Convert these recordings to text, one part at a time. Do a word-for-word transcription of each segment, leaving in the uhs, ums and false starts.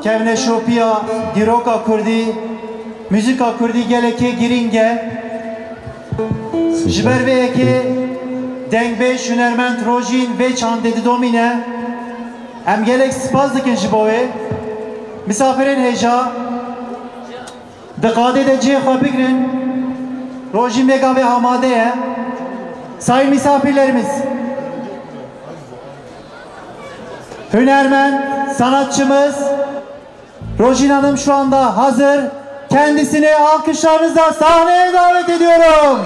Kevneşopiya dîroka kurdî, muzîka kurdî gelekê girîng e. Ji ber vê yekê dengbêj hunermend Rojîn vê çandê didomîne. Em gelek spas dikin ji bo wê. Misafirên hêja di qadê de cihê xwe bigrin. Rojîn vê gavê amade ye. Sayın misafirlerimiz, hünermen, sanatçımız Rojin Hanım şu anda hazır. Kendisini alkışlarınızla sahneye davet ediyorum.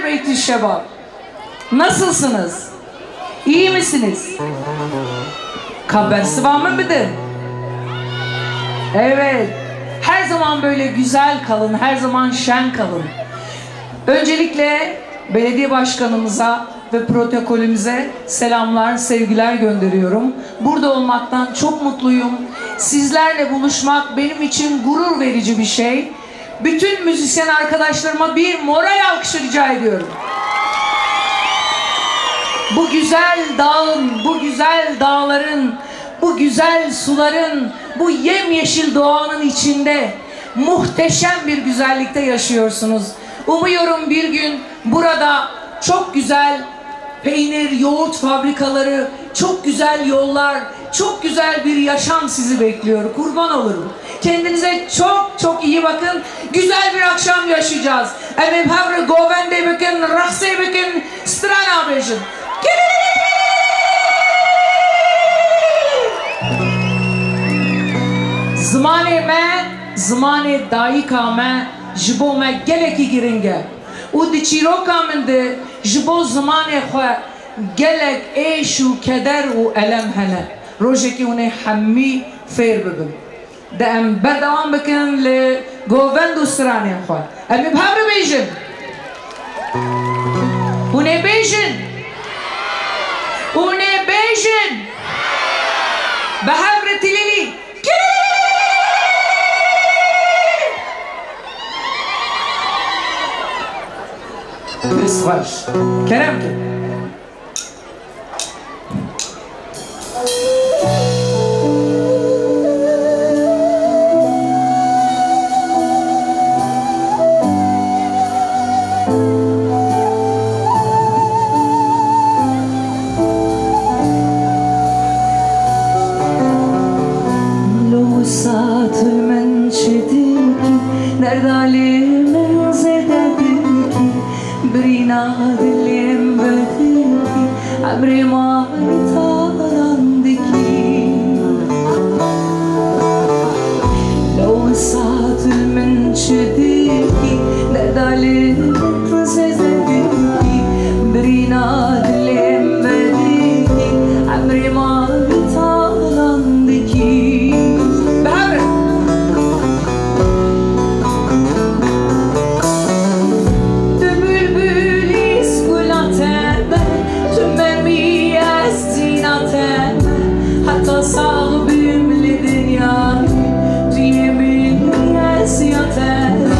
Beytü Şebab. Nasılsınız? İyi misiniz? Ka bersiva min bidin. Evet. Her zaman böyle güzel kalın, her zaman şen kalın. Öncelikle belediye başkanımıza ve protokolümüze selamlar, sevgiler gönderiyorum. Burada olmaktan çok mutluyum. Sizlerle buluşmak benim için gurur verici bir şey. Bütün müzisyen arkadaşlarıma bir moral alkışı rica ediyorum. Bu güzel dağın, bu güzel dağların, bu güzel suların, bu yemyeşil doğanın içinde muhteşem bir güzellikte yaşıyorsunuz. Umuyorum bir gün burada çok güzel peynir, yoğurt fabrikaları, çok güzel yollar, çok güzel bir yaşam sizi bekliyor. Kurban olurum. Kendinize çok çok iyi bakın. Güzel bir akşam yaşayacağız. Em ê bi hev re govendê bikin, rexsê bikin, strana bêjin. Zimanê me, zimanê dayika me ji bo me gelekî giring e. Û di çîroka min de ji bo zimanê xwe gelek êş û keder û elem hene. Rojekê hûn ê hemî fêr bibin. De em berdewam bikin li govend û stranên xwe. Em ê bi hev re bêjin. Hûn ê bêjin. Hûn ê bêjin. Bi hev re tilîlî. Pês xweş. Kerem kin. Lo wisa tu li min çi dikî, derda li min zêde dikî, birîna dilê min vedikî, emrê ma li talan dikî. Lo wisa tu li min çi dikî, derda li min zêde dikî, birîna dilê min vedikî, emrê ma li talan dikî. Bi hev re. Tu bülbülî skulate me, tu mermî ez zîna te me. Heta sax bim li dinyayê, tu yê min ez ya te me.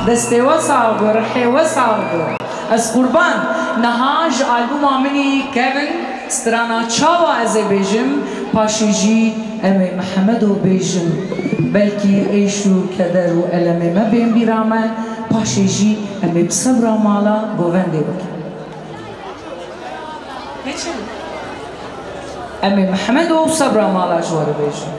Destê we sax be, rihê we sax be. Ez qurban. Niha ji albûma min î Kevin, strana Çawa ez ê bêjim, paşê jî em ê Mihemedo bêjin. Belkî êş û keder û elemê me bên bîra me, paşê jî em ê bi sebra mala govendê bikin. Em ê Mihemedo û sebra mala ji we re bêjin.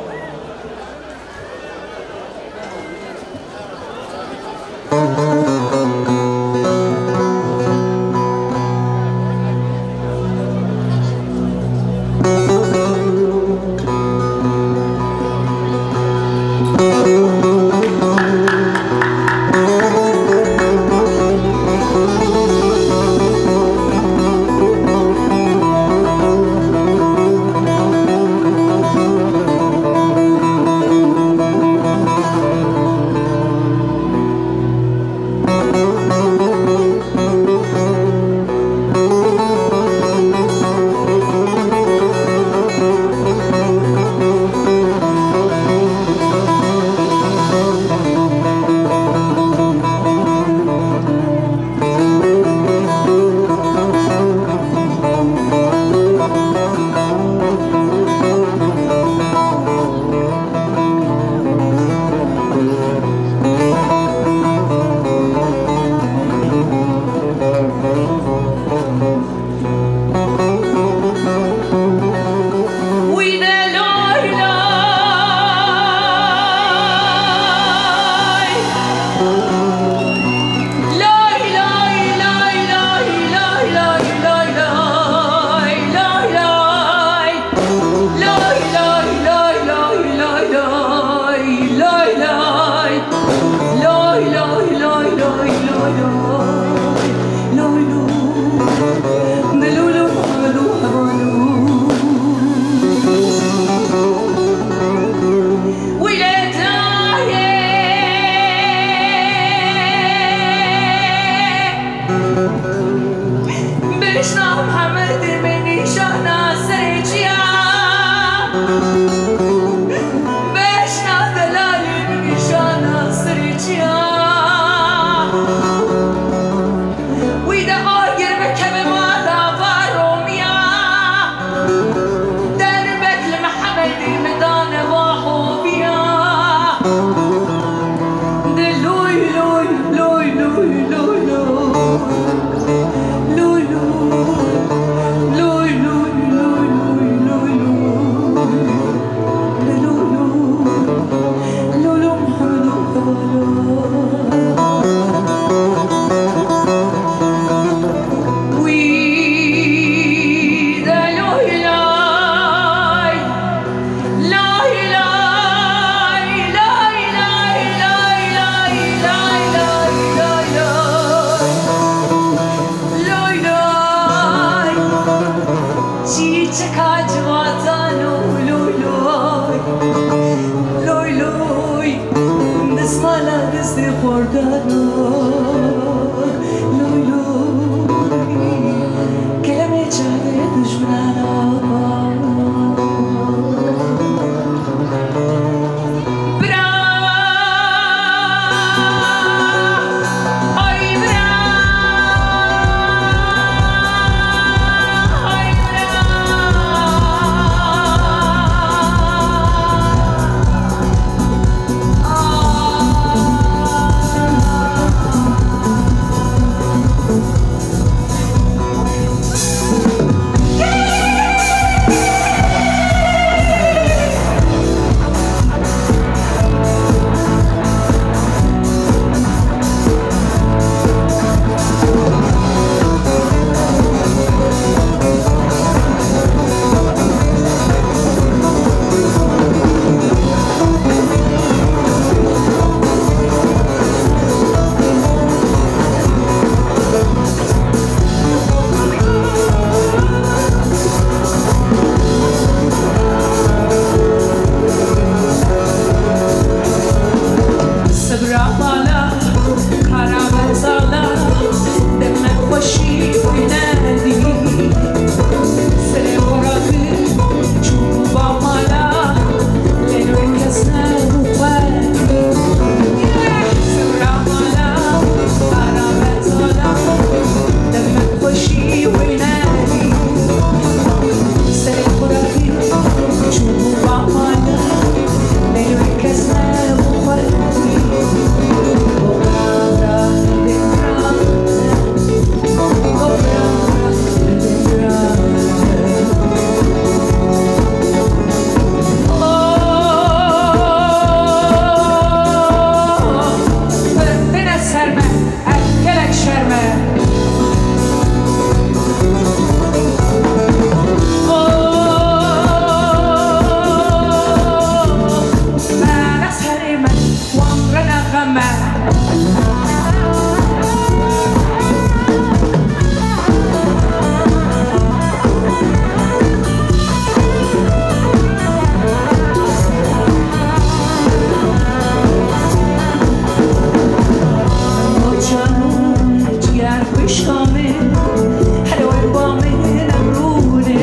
Bêjna Mihemedê min nîşana serê çiya. Bêjna delalê min nîşana serê çiya. Wî de agir bikeve mala va romiya. Derbek li Mihemedê min dane va hoviya. De loy, loy, loy, loy, loy, loy. Loy, loy. Loy, loy, loy, loy, loy, loy. De loy, loy. Loy, loy, Mihemedê. Wî de loy, loy. Lay, lay, lay. Lay, lay. Çîçika civatan û loy, loy. Loy, loy. Destmala destê xordan û Loy, loy, kelemê çavê dijmana. Bira, ay bira, ay bira. Şamê, helwên bamê nemrûnê.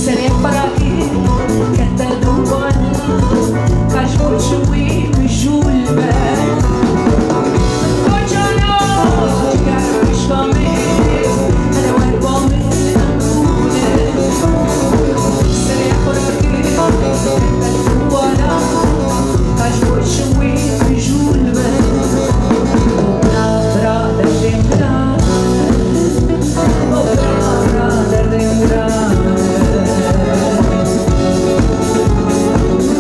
Serê xwe rakî, kete dûbana, ka ji bo çi wî mijûl be. Kocana, ger şamê, helwên bamê nemrûnê. Serê xwe rakî, kete dûbana, ka ji bo çi wî mijûl be. Bira, bira, derdê min bira. Oh, bira, bira, derdê min bira.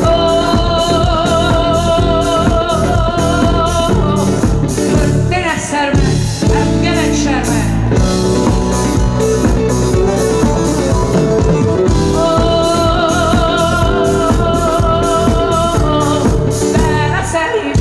Oh, têne ser me, em gelek şer me. Oh, bera serî me.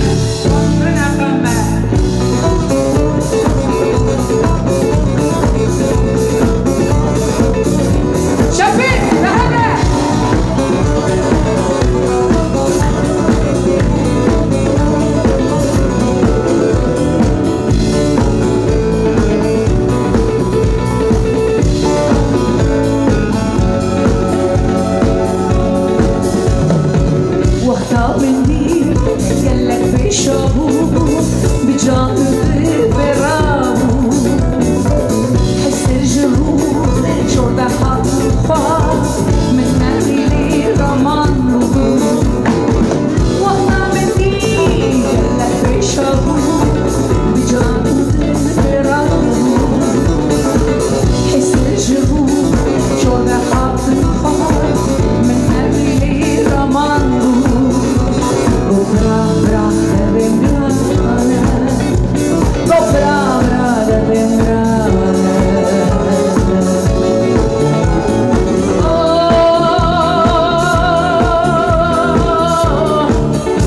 Wexta min dî gelek pêşa bû, bi can û bi bêra bû. Hesir ji rû jor de hat xwe, min nerî lê raman bû. Wexta min dî gelek pêşa bû, bi can û bi bêra bû. Hesir ji rû jor de hat Min her dilê raman bû. Go bira, bira, derdê min bira. Go bira, bira, derdê min bira. Oh,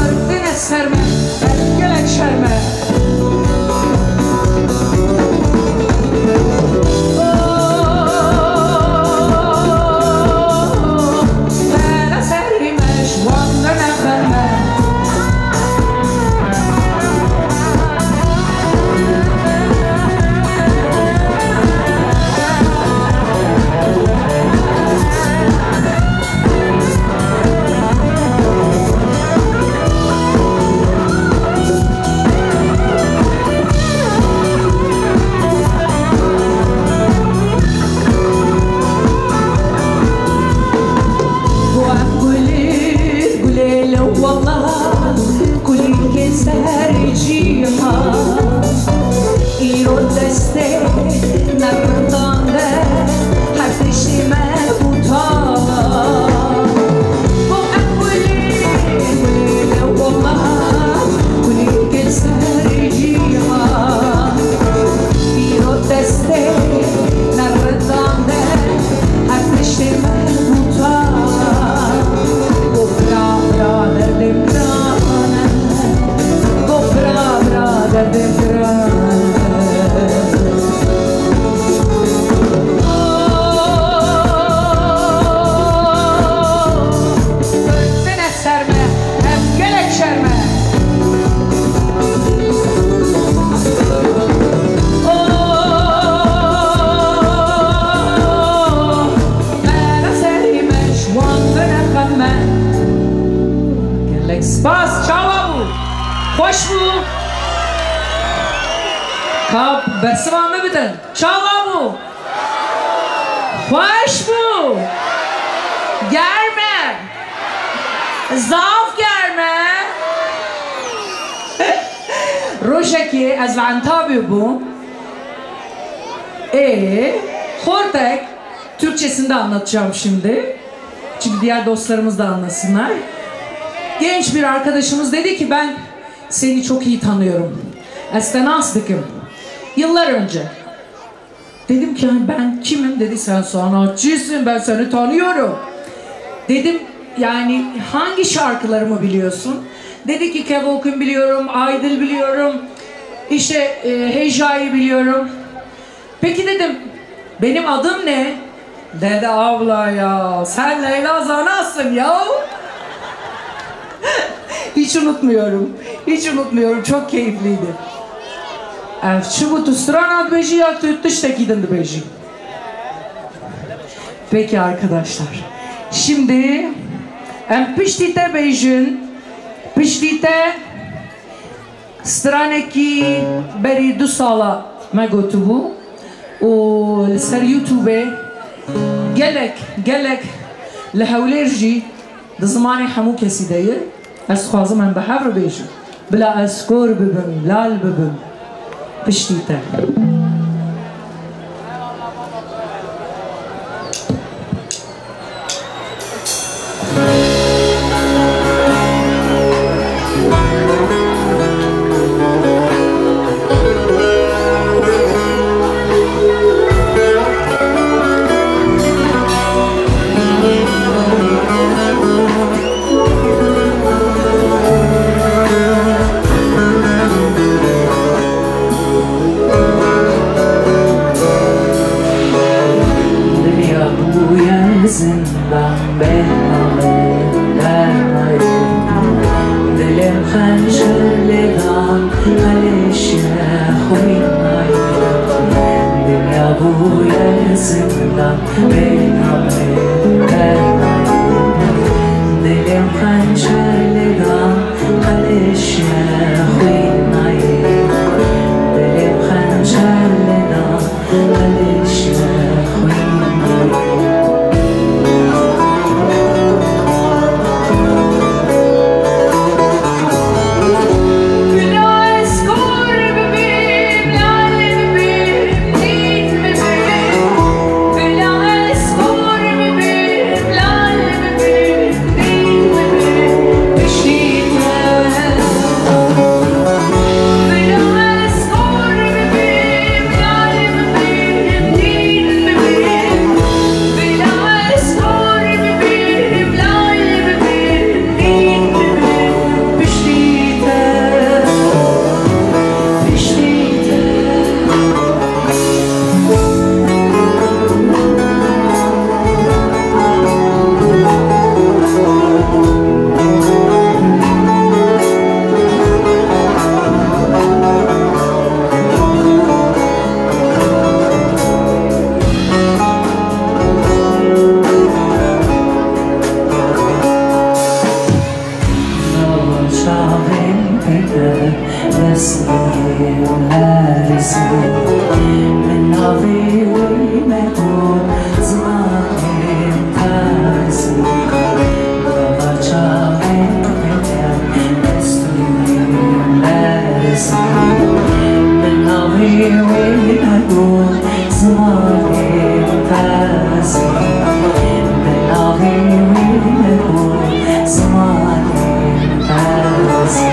girtine ser me, ez gelek şer me. Gulê, gulê li wela, kulîlkên ser cîhan. Îro destê me pirdan de, her tiştê me bû talan. Bo em gulê, gulê li wela, kulîlkên ser cîhan. Îro destê me pirdan de, her tiştê me bû talan. Go bira, bira, derdê min bira. Go bira, bira, derdê min bira. Girtine ser me, em gelek şer me. Oh, bera serî me, ji wan bere xem me. Gelek spas, çawa bû? Xweş bû? Ka bersiva min bidin. Çawa bû? Xweş bû? Germ e? Zaf germ e? Rojekê ez li Entabê bûm. Ê, xortek, Türkçesini de anlatacağım şimdi. Çünkü diğer dostlarımız da anlasınlar. Genç bir arkadaşımız dedi ki, "Ben seni çok iyi tanıyorum. Ez te nas dikim. Yıllar önce." Dedim ki, "Yani ben kimim?" Dedi, "Sen sanatçısın, ben seni tanıyorum." Dedim, "Yani hangi şarkılarımı biliyorsun?" Dedi ki, "Kevokin biliyorum, Aydil biliyorum, işte, e, Heyja'yı biliyorum." "Peki," dedim, "benim adım ne?" Dedi, "Abla ya, sen Leyla Zana'sın ya." Hiç unutmuyorum, hiç unutmuyorum. Çok keyifliydi. Ev çi bû, tu strana dibêjî ya tu tiştekî din dibêjî? Peki arkadaşlar. Şimdi em piştî te bêjin, piştî te stranekî berî du sala me gotibû û li ser YouTube gelek, gelek li Hewlêr jî di zimanê hemû kesî de ye. Ez dixwazim em bi hev re bêjin. Bila ez kor bibim, lal bibim. Piştî te. Dinya bûye zindan, bêhna min dernayê. Dilê min xencer lê dan, qelêşiye xwînayê. Dinya bûye zindan, bêhna min dernayê. Dilê min xencer lê dan, qelêşiye xwînayê. Dilê min xencer lê dan, qelêşiye xwînayê. Çavên pêke destên lerizî, min navê wî me got, zimanê terzî. Gava çavên pêke destên lerizî, min navê wî me got, zimanê terzî. Min navê wî me got, zimanê terzî.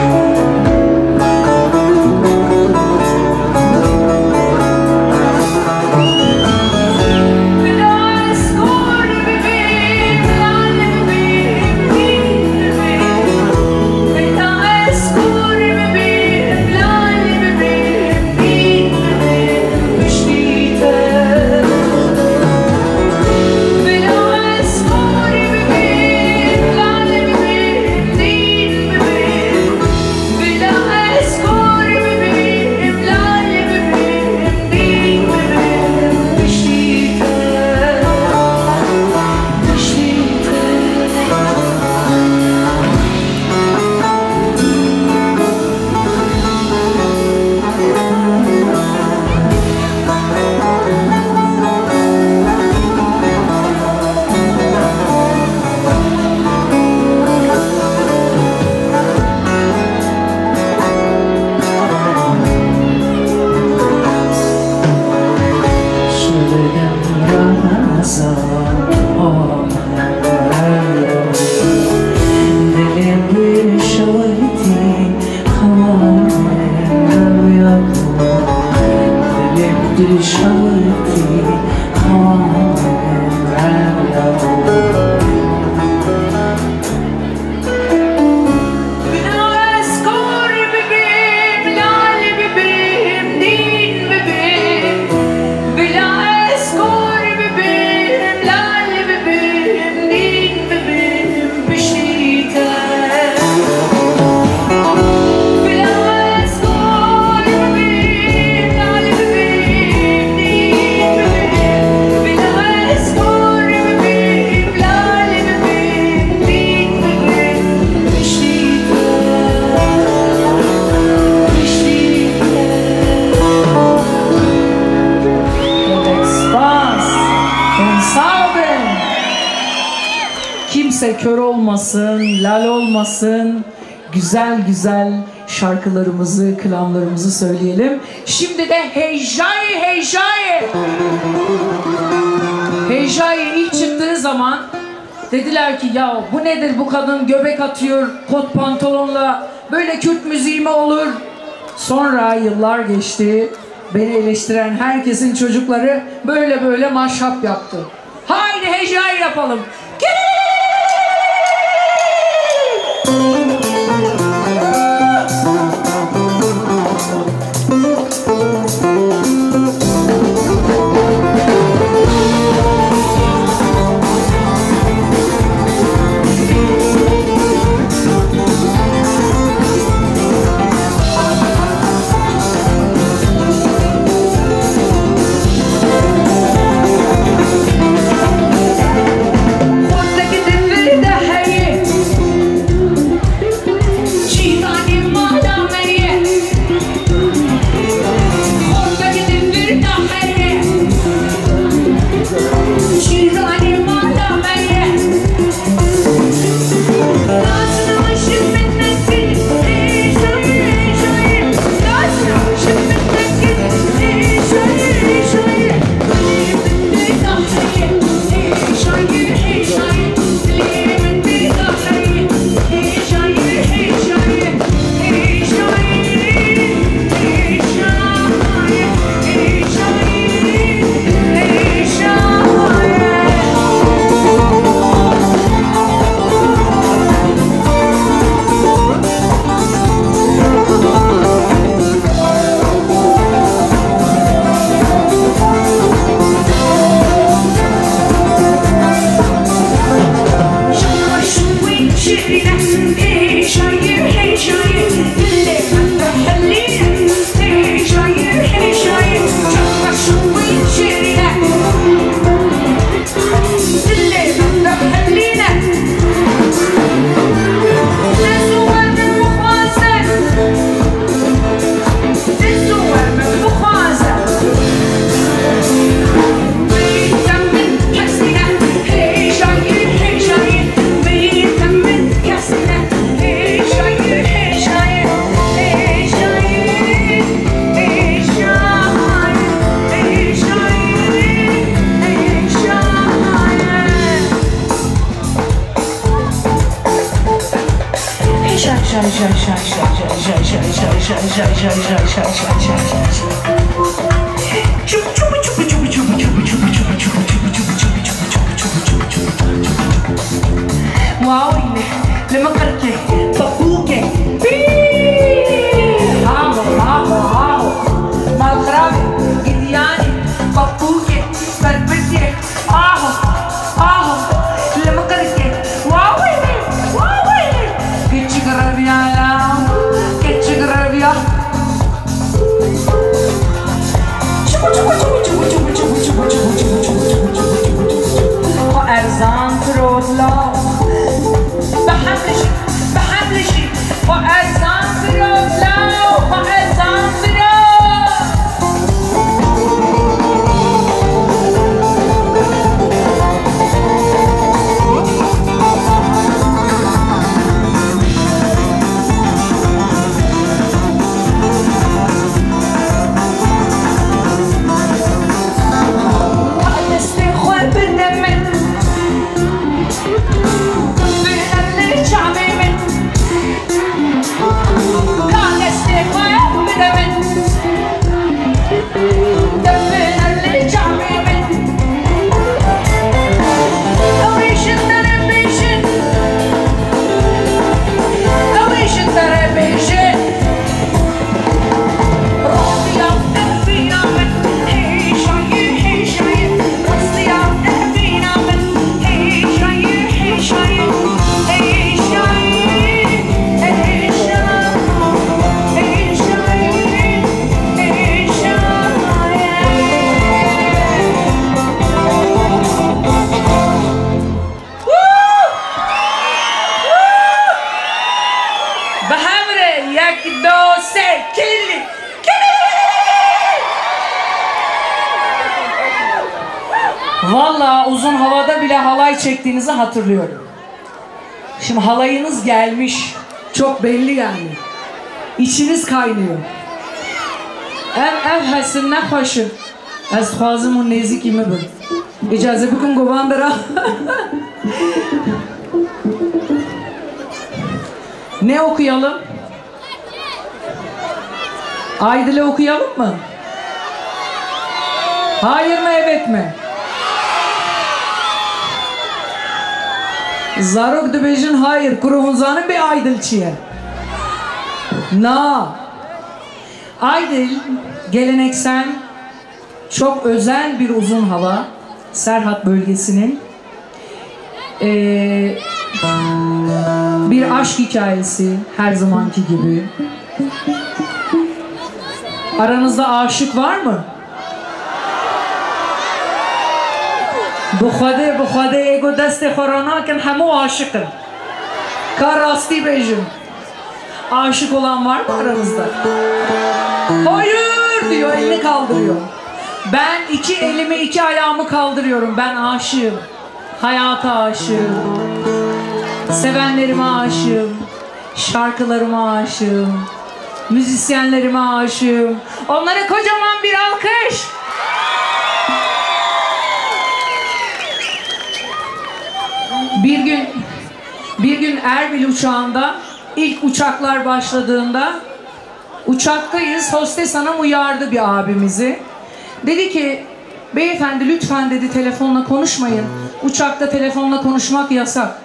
kör olmasın, lal olmasın. Güzel güzel şarkılarımızı, klamlarımızı söyleyelim. Şimdi de heyjayı, heyjayı. Heyjayı ilk çıktığı zaman dediler ki, "Ya bu nedir, bu kadın göbek atıyor kot pantolonla, böyle Kürt müziği mi olur?" Sonra yıllar geçti. Beni eleştiren herkesin çocukları böyle böyle maşrap yaptı. Haydi heyjayı yapalım. Wawî li min qirkê, pepûkê. Aho, aho, aho. Malxirabê, gidiyanê, pepûkê, berpirkê. Aho, aho, li min qirkê. Wawî, wawî. Keçik reviya la, keçik reviya. Xwe erzan firot la. Bi hemle jî, bi hemle jî. Xwe erzan firot la, xwe erzan firot. Destê xwe bide min. Bihemle çavê min. Ka destê xwe bide min. Dibine li çavê min. Ew ê ji te re bêjin. Ew ê ji te re bêjin. Rastiya ev bîna min. Hêjayî, hêjayî. Rastiya ev bîna min. Hêjayî, hêjayî. Hêjayî, hêjayî. Bi hev re, yek, do, sê, kilî, kilî. Valla uzun havada bile halay çektiğinizi hatırlıyorum. Şimdi halayınız gelmiş. Çok belli yani. İçiniz kaynıyor. Ev, ev hesin ne xweş in. Ez dixwazim hûn nêzîkî min bin. Îcaze bikin govan bira. Ne okuyalım? Aydil'i okuyalım mı? Hayır mı, evet mi? Zarok dibêjin hayır. Kuro hûn zanin bê Aydil çi ye? Na. Aydil geleneksel, çok özel bir uzun hava. Serhat bölgesinin Ee, bir aşk hikayesi her zamanki gibi. Aranızda aşık var mı? Bi Xwedê, bi Xwedê ê ku destê xwe ranakin hemû aşiq in. Ka rastî bêjin. Aşık olan var mı aranızda? Hayır diyor, elini kaldırıyor. Ben iki elimi, iki ayağımı kaldırıyorum. Ben aşığım. Hayata aşığım. Sevenlerime aşığım. Şarkılarıma aşığım. Müzisyenlerime aşığım. Onlara kocaman bir alkış. Bir gün, bir gün Erbil uçağında ilk uçaklar başladığında uçaktayız. Hostes hanım uyardı bir abimizi. Dedi ki, "Beyefendi, lütfen," dedi, "telefonla konuşmayın. Uçakta telefonla konuşmak yasak."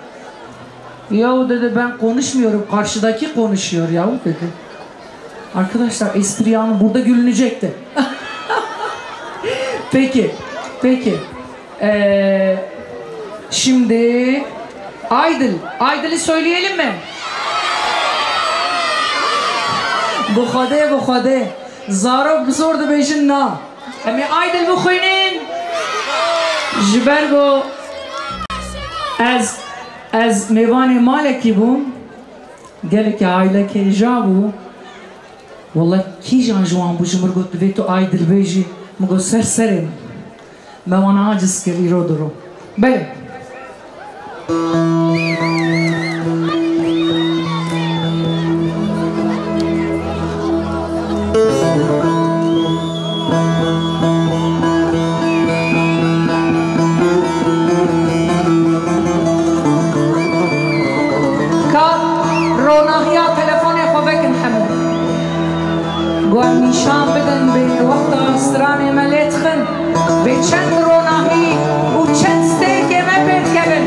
"Yahu," dedi, "ben konuşmuyorum, karşıdaki konuşuyor yahu," dedi. Arkadaşlar, espri yani burada gülünecekti. Peki, peki. Ee, şimdi Aydil, Aydil'i söyleyelim mi? Bi Xwedê, bi Xwedê. Zarok bi zor dibêjin na. Em ê Aydil bixwînin. Ji ber ku ez, ez mêvanê malekî bûm. Gelekî aîlekê hêja bû. Wele kîjan ji wan bû ji min got, "Divê tu Aydil bêjî." Min got, "Ser serê min." Me wan aciz kir îro diro. Belê. Ka ronahiya telefonê xwe vekin hemû. Ku em nîşan bidin bê wexta stranê me lê dixin, bê çend ronahî û çend stêrkê me pê dikevin.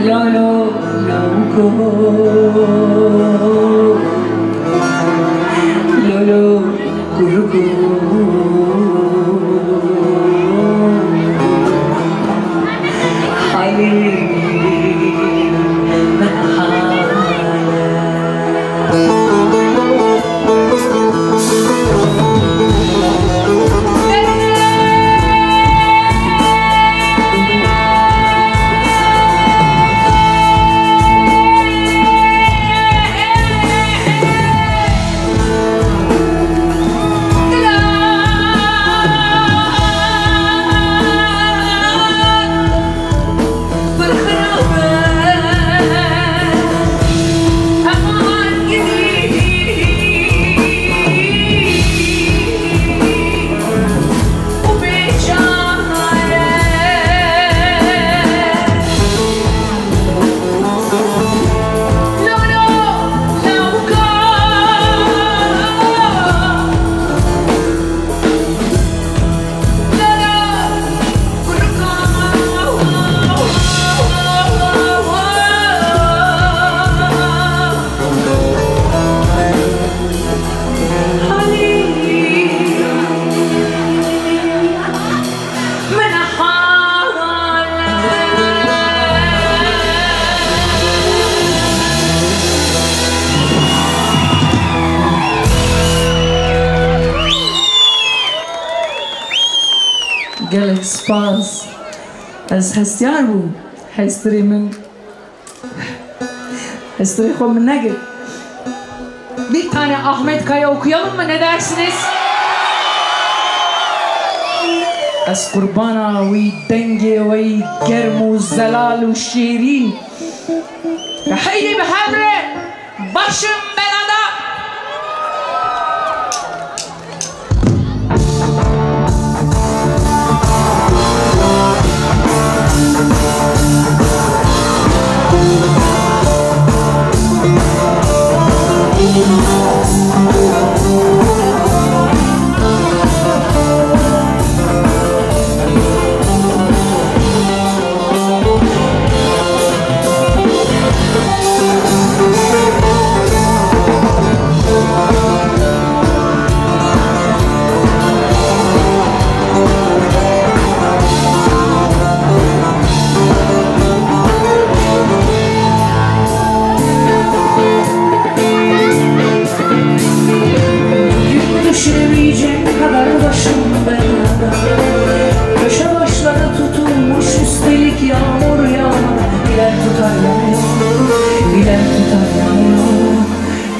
Lolo, lawko. Lolo, kuruko. Halî min hale. Gelek spas. Ez hestiyar bûm. Hestirê min, hestirê xwe min negir. Bir tane Ahmet Kaya okuyalım mı? Ne dersiniz? Ez qurbana wî dengê wê germ û zelal û şêrîn. Heyî bi hev re. Başım belada. Gün düşüremeyecek kadar başım belada. Köşe başları tutulmuş, üstelik yağmur yağmada. Bilen tutar yanıyor, bilen tutar yanıyor.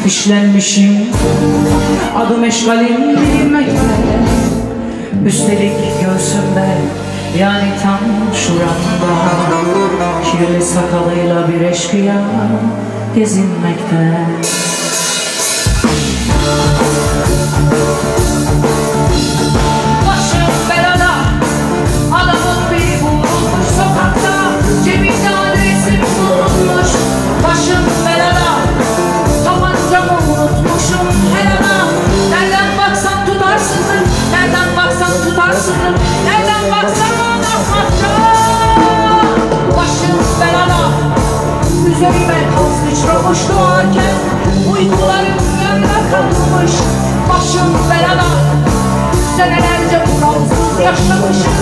Fişlenmişim, adım eşkalim bilinmekte. Üstelik göğsümde, yani tam şuramda, kirli sakalıyla bir eşkıya gezinmekte. Başım belada, adamın biri vurulmuş sokakta, cebinde adresim bulunmuş. Başım belada, tabancamı unutmuşum helada. Nereden baksan tutarsızım, nereden baksan tutarsızım, nereden baksan ahmakça. Başım belada, üzerime kan sıçramış doğarken, uykularım yarıda kalmış. Başım belada, senelerce bu gamsız yaşamışım.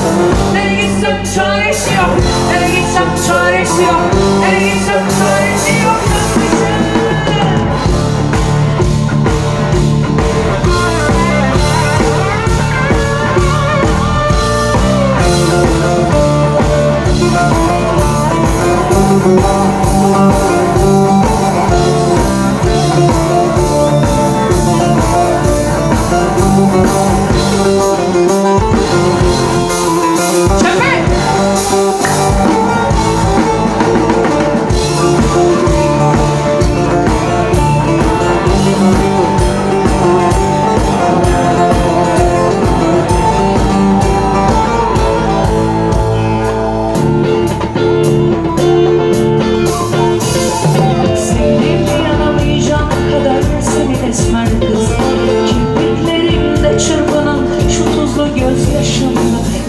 Nereye gitsem çaresi yok, nereye gitsem çaresi yok, nereye gitsem çaresi yok, yanlışım.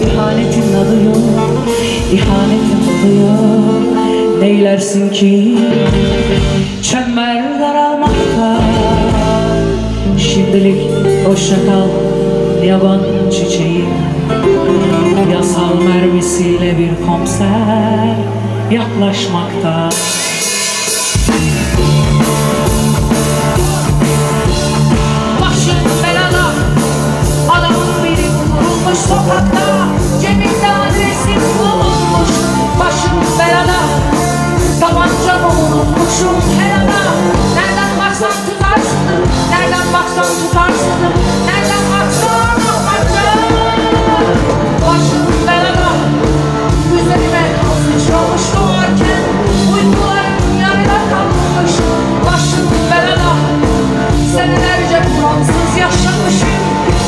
İhanetin adı yok, ihanetin adı yok. Neylersin ki çember daralmakta. Şimdilik hoşça kal yaban çiçeğim. Yasal mermisiyle bir komiser yaklaşmakta. Başım belada, adamın biri vurulmuş sokakta, cebinde adresim bulunmuş. Başım belada, tabancamı unutmuşum kenara. Nereden baksan tutarsın, nereden baksan tutarsın, nereden baksan atarsın. Başım belada, üzerime sıçramış doğarken, uykularım yarıda kalmış. Başım belada, senelerce kuramsız yaşamışım.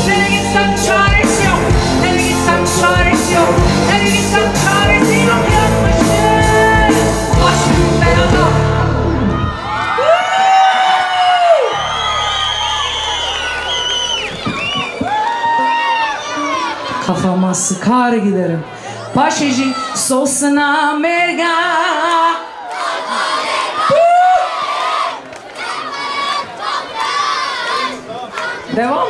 Nereye gitsem çaresi yok, nereye gitsem çaresi yok, nereye gitsem çaresi yok yazmışım. Başım belada. Kafama sıkar giderim. Paşê jî sosina mêrga. Devam.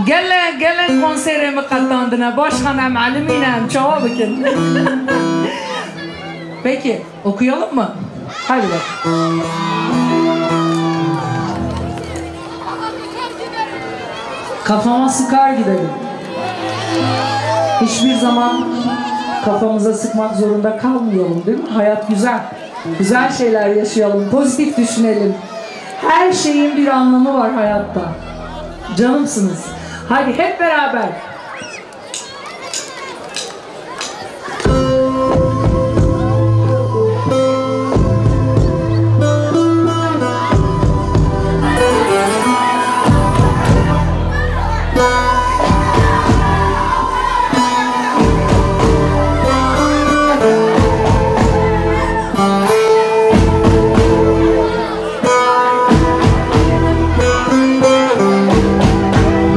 Gelek, gelek konserê min qetandine. Başkan em elimîne, em çawa bikin? Peki, okuyalım mı? Hadi bak. Kafama sıkar gidelim. Hiçbir zaman kafamıza sıkmak zorunda kalmayalım, değil mi? Hayat güzel. Güzel şeyler yaşayalım, pozitif düşünelim. Her şeyin bir anlamı var hayatta. Canımsınız. Hadi hep beraber.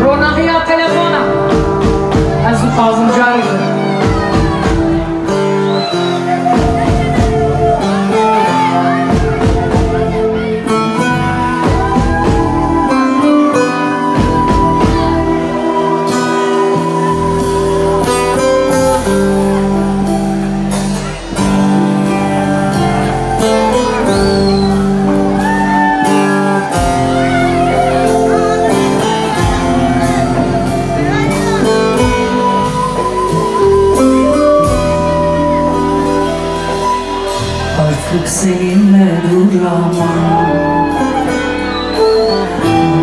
Ronahiya telefona. Ez dixwazim careke. Artık seninle duramam.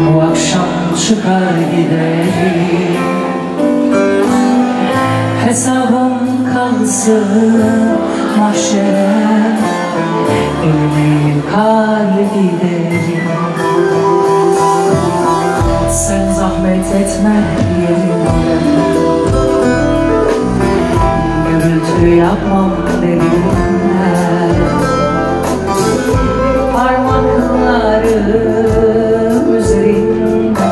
Bu akşam çıkar giderim. Hesabım kalsın mahşere. Elimi yıkar giderim. Sen zahmet etme yerimde. Gürültü yapmam derimde. Parmaklarım üzerinde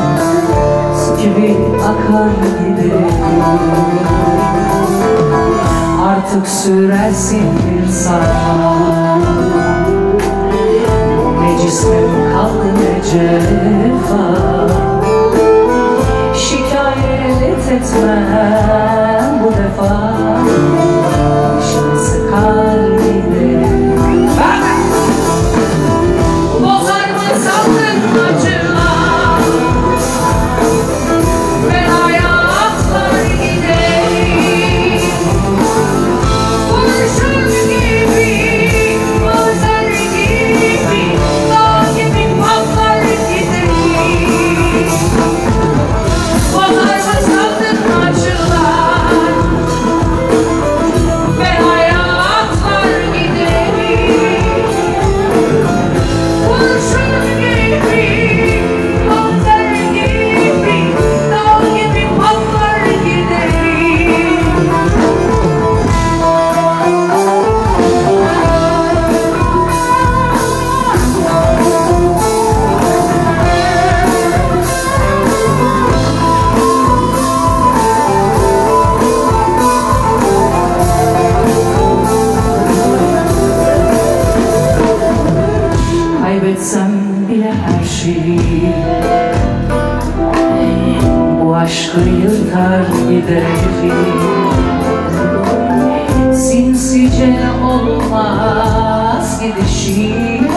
su gibi akar giderim. Artık sürersin bir saat. Ne cismim kaldı ne cefa. Şikayet etmem bu defa. Başım sıkar giderim. Bozar mı sandın acılar? Belaya atlar giderim. Konuşur gibi, özer gibi, dağ gibi patlar giderim. Bozar mı sandın acılar? Çıkar giderim. Sinsice olmaz gidişim.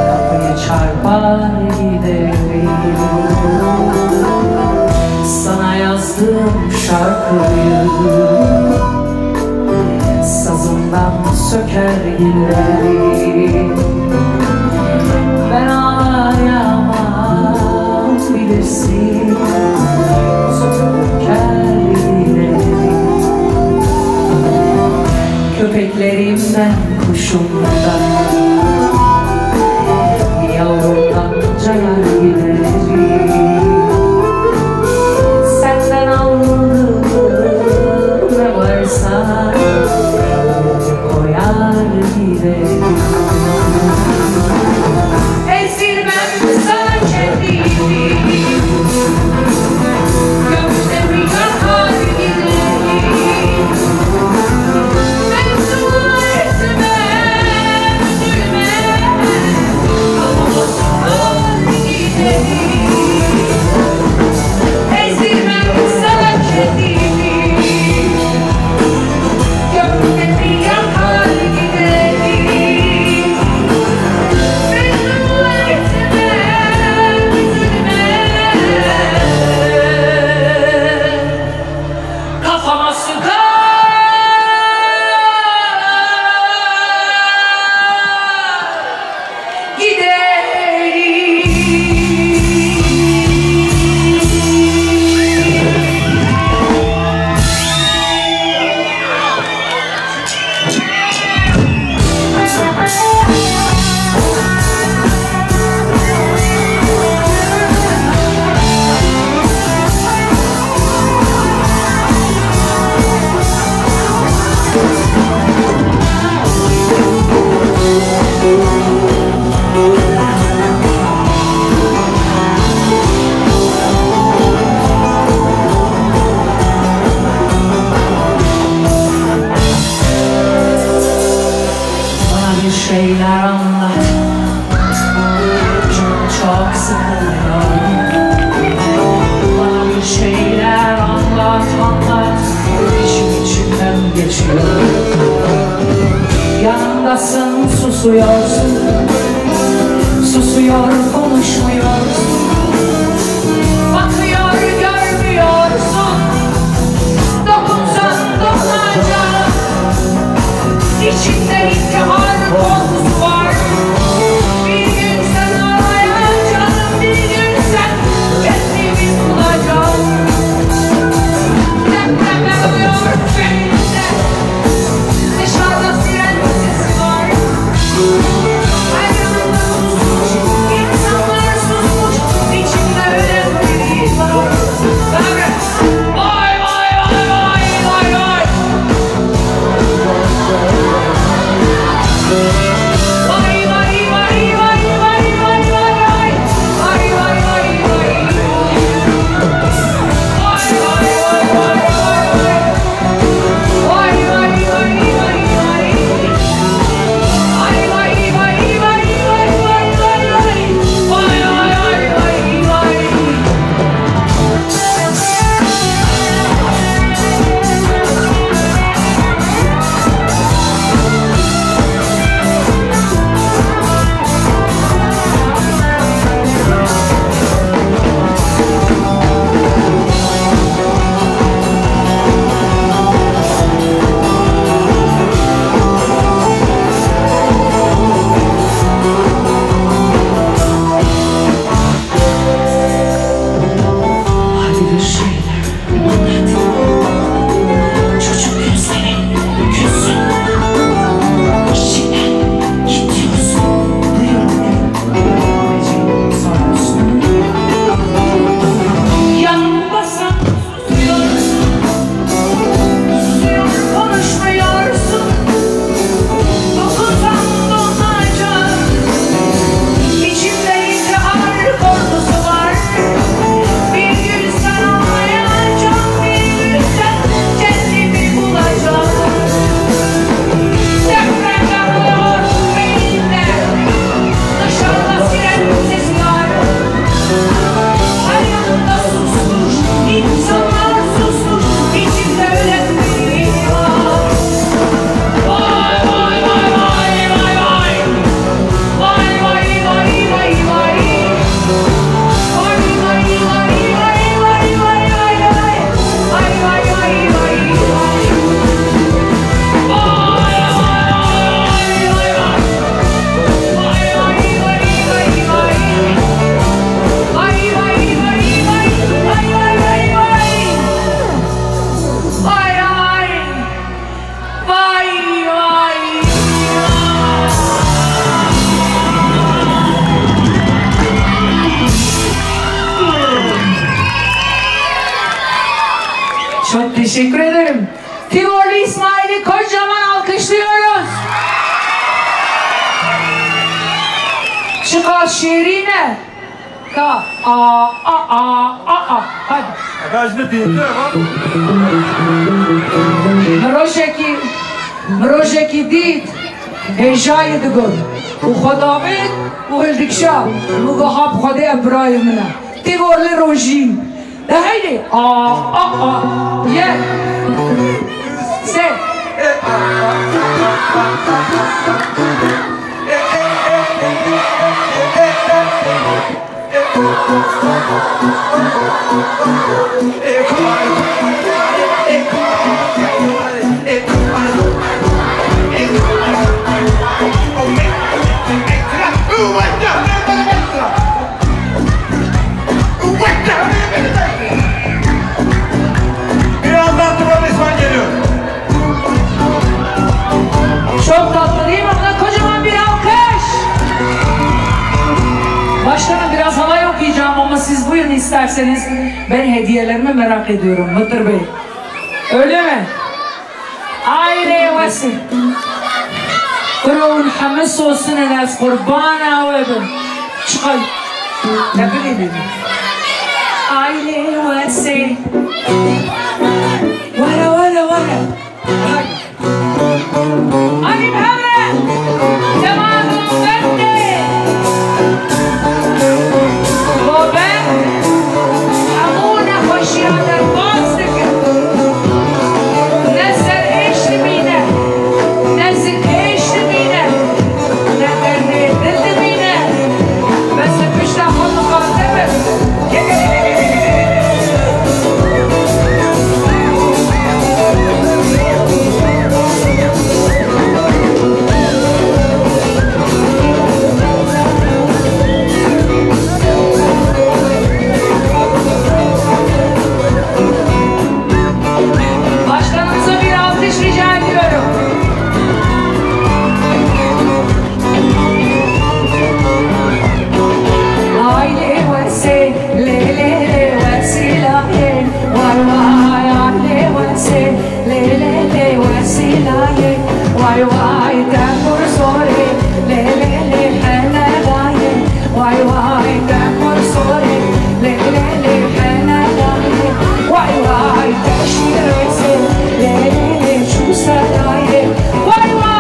Kapıyı çarpar giderim. Sana yazdım şarkıyı. Sazımdan söker giderim. Ben ağlayamam bilirsin. Söker giderim. Köpeklerimden, kuşumdan, yavrumdan cayar giderim. Senden aldığım ne varsa koyar giderim. Ezdirmem sana kendimi. Gözlerimi yakar giderim. Mevzu etmem, üzülmem. Kafamı sıkar giderim. Ezdirmem sana kendimi. Gözlerimi yakar giderim. Mevzu etmem, üzülmem. Kafama sıkar giderim. Bana bir şeyler anlat. Çok, çok sıkılıyorum. Bana bir şeyler anlat, anlat. İçim içimden geçiyor. Yanındasın, susuyorsun. Susuyor, konuşmuyorsun. Bakıyor, görmüyorsun. Dokunsan dokunacağım. İçimde intihar korkusu var. Bir gün sen ağlayacaksın, bir gün sen kendimi bulacağım. Depremler oluyor beynimde. Dışarıda siren sesi var. Ayrılıkta susmuş, insanlar susmuş. Teşekkür ederim. Tivorlu İsmail'i kocaman alkışlıyoruz. Çıkar şiirine. Ka, a, a, a, a, a. Hadi. Efendim, dinle bak. Mirojekî, mirojekî dît, hêjayê digot. Û xwe davêt û hildikşa. Û got, ha bi Xwedê ev birayê min e. Tivorli rojî. De heydê. A, a, a. Yek. Sê. Birazdan Trabzon geliyor. Çok tatlı değil mi? Ona kocaman bir alkış. Başkanım, biraz halay okuyacağım ama siz buyurun isterseniz. Ben hediyelerimi merak ediyorum Mıtır Bey. Öyle mi? Aileye wesî. Kuro hûn heme sosin in, ez qurbana we bim. Çiqas. Tebirî bî. Aileye wesî. Were, were, were. Hadi. Hadi bi hev re. Dema bende. Bo ben hemû nexweşiya derbas dikim. Ne ser êş dimîne, ne zik êş dimîne, ne dernê dil dimîne. Bes li pişta xwe miqate bim. Başkanımıza bir alkış rica ediyorum. Aile wesê, lê lê lê wesîlayê, way way, aile wesê, lê lê lê wesîlayê, way way, te pir zorê, lê lê lê henedayê, way way, te pir zorê, lê lê lê henedayê, way way, te şîrêzê, lê lê lê çû sedayê, way way.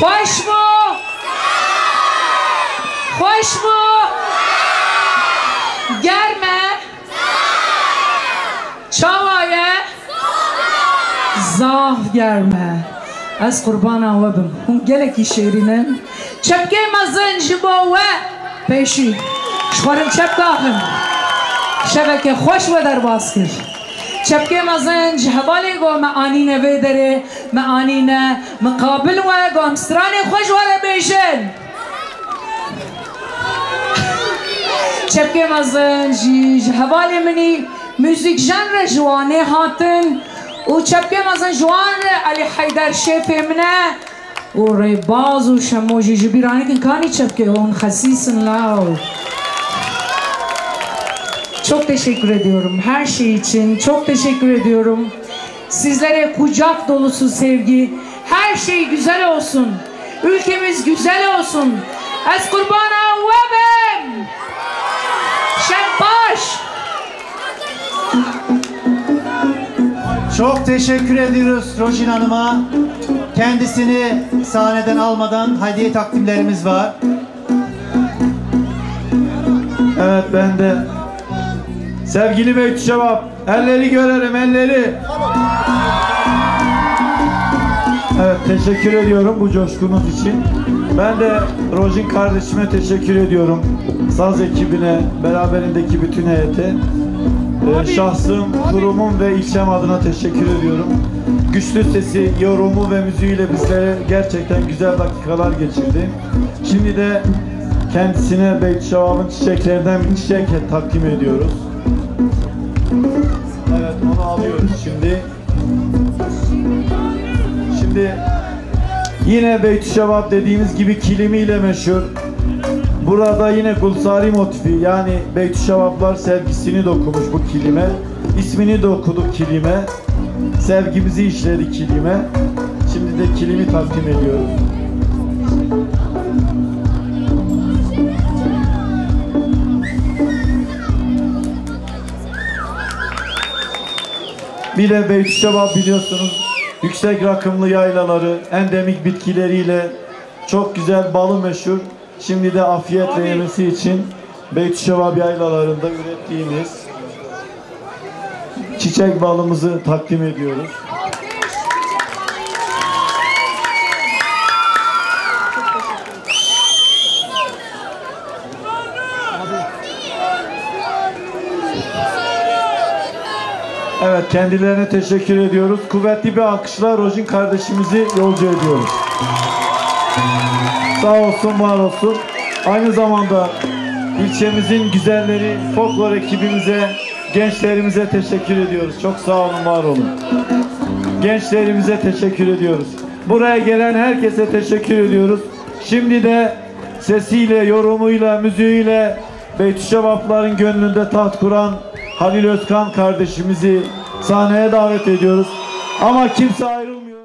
Xweş bû! Germ e. Ez qurbana we bim. Hûn gelekî şêrîn in. Çepkê mezin ji bo we pêşî. Ji xwe re çepka axin. Şeveke xweş we derbas kir. Çepkê mezin ji hevalên ku me anîne vê derê, me anîne miqabil we, ku em stranên xwe ji we re bêjin. Çepkê mezin jî ji hevalê min î, muzîkjen re ji Wanê hatin û çepkê mezin ji wan re Elî Heyder şêfê min e û Rêbaz û Şemo jî ji bîra nekin, kanî çepkê hûn xesîs in law. Çok teşekkür ediyorum. Her şey için çok teşekkür ediyorum. Sizlere kucak dolusu sevgi. Her şey güzel olsun. Ülkemiz güzel olsun. Ez qurbana we bim. Şev baş. Çok teşekkür ediyoruz Rojin Hanım'a. Kendisini sahneden almadan hediye takdimlerimiz var. Evet, ben de sevgili Beytüşşebap, elleri görelim, elleri. Evet, teşekkür ediyorum bu coşkunuz için. Ben de Rojin kardeşime teşekkür ediyorum. Saz ekibine, beraberindeki bütün heyete. Ee, şahsım, kurumum ve ilçem adına teşekkür ediyorum. Güçlü sesi, yorumu ve müziğiyle bizlere gerçekten güzel dakikalar geçirdi. Şimdi de kendisine Beytüşşebap'ın çiçeklerinden bir çiçek takdim ediyoruz. Evet, onu alıyoruz şimdi. Şimdi yine Beytüşşebap dediğimiz gibi kilimiyle meşhur. Burada yine Gulsari motifi, yani Beytüşşebaplar sevgisini dokumuş bu kilime. İsmini dokuduk kilime. Sevgimizi işledik kilime. Şimdi de kilimi takdim ediyoruz. Bir de Beytüşşebap biliyorsunuz yüksek rakımlı yaylaları, endemik bitkileriyle çok güzel balı meşhur. Şimdi de afiyetle yemesi için Beytüşşebap yaylalarında ürettiğimiz çiçek balımızı takdim ediyoruz. Evet, kendilerine teşekkür ediyoruz. Kuvvetli bir alkışla Rojin kardeşimizi yolcu ediyoruz. Sağ olsun, var olsun. Aynı zamanda ilçemizin güzelleri, folklor ekibimize, gençlerimize teşekkür ediyoruz. Çok sağ olun, var olun. Gençlerimize teşekkür ediyoruz. Buraya gelen herkese teşekkür ediyoruz. Şimdi de sesiyle, yorumuyla, müziğiyle Beytüşşebapların gönlünde taht kuran Halil Özkan kardeşimizi sahneye davet ediyoruz. Ama kimse ayrılmıyor.